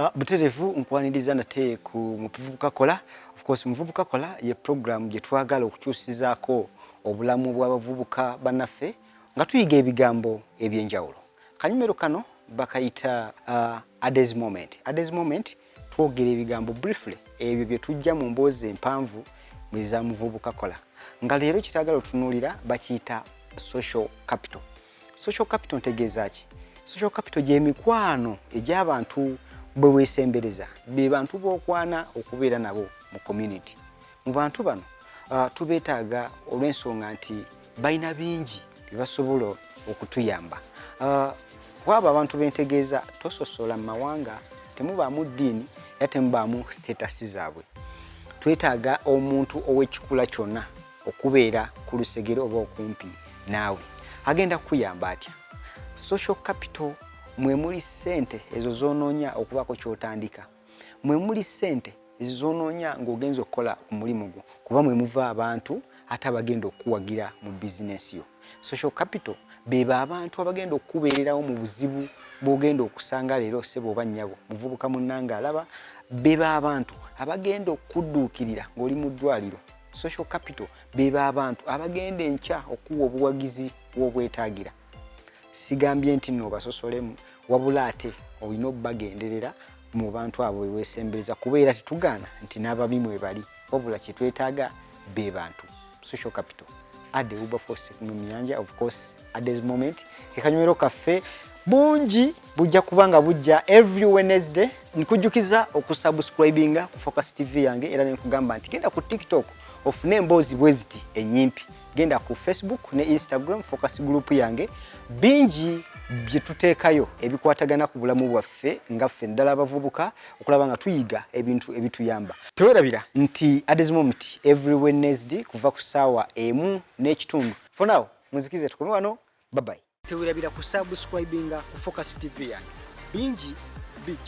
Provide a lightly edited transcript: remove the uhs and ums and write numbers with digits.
Butereevu nkwaniriza nate ku Muvubuka Kola. Of course, Muvubuka Kola ye program gye twagala okukyusizaako obulamu bw'abavubuka bannaffe nga tuyiga ebigambo ebyenjawulo. Kanyumero kano bakayita Ades Moment. Ades Moment, twogera ebigambo briefly ebyo bye tujja mu mboozi empanvu eza Muvubuka Kola, nga leero kyetwagala otunuulira bakiyita social capital. Social capital ntegeeza ki? Social capital gy'emikwano egy'abantu bwe weesembereza, be bantu b'okwana okubeera nabo mu community. Mu bantu bano tubeetaaga olw'ensonga nti balina bingi bye basobola okutuyamba. Kwabo abantu bentegeeza, tososola mu mawanga, temubaamu ddiini era temubaamu status zaabwe. Twetaaga omuntu ow'ekikula kyonna okubeera ku lusegere oba okumpi naawe. Agenda kukuyamba atya? Social capital mwe muli ssente ezo z'onoonya okubaako ky'otandika, mwe muli ssente ezonoonya ng'ogenza okukola ku mulimu gwo, kuba mwe muva abantu ate abagenda okukuwagira mu bizinesi yo. Social capital beba abantu abagenda okukubeererawo mu buzibu bw'ogenda okusanga leero. Ssebo oba nnyabo, muvubuka munnange alaba, beba abantu abagenda okudduukirira ng'oli mu ddwaliro. Social capital beba abantu abagenda enkya okuwa obuwagizi bw'obwetaagira. Sigambye nti nno obasosolemu, wabula ate olina obbagenderera mu bantu abo beweesembereza, kubeera tetugaana nti n'ababi mwebali, wabula kyetwetaaga be bantu, social capital. Ade Wilberforce Muyanja, of course, Ades Moment kekanywero kaffe. Bungi bujja kuba nga bujja every Wednesday. Nkujjukiza okusubscribinga ku Focus TV yange, era nenkugamba nti genda ku TikTok ofune emboozi bwe ziti ennyimpi, genda ku Facebook ne Instagram, Focus Group yange. Bingi bye tuteekayo ebikwatagana ku bulamu bwaffe nga ffe ddala abavubuka, okulaba nga tuyiga ebintu ebituyamba. Tewerabira nti Ades Moment every Wednesday kuva ku ssaawa 1:30. For now, muzikize tukome wano. Bye bye. Tewerabira kusubscribinga ku Focus TV yange, bingi bijja.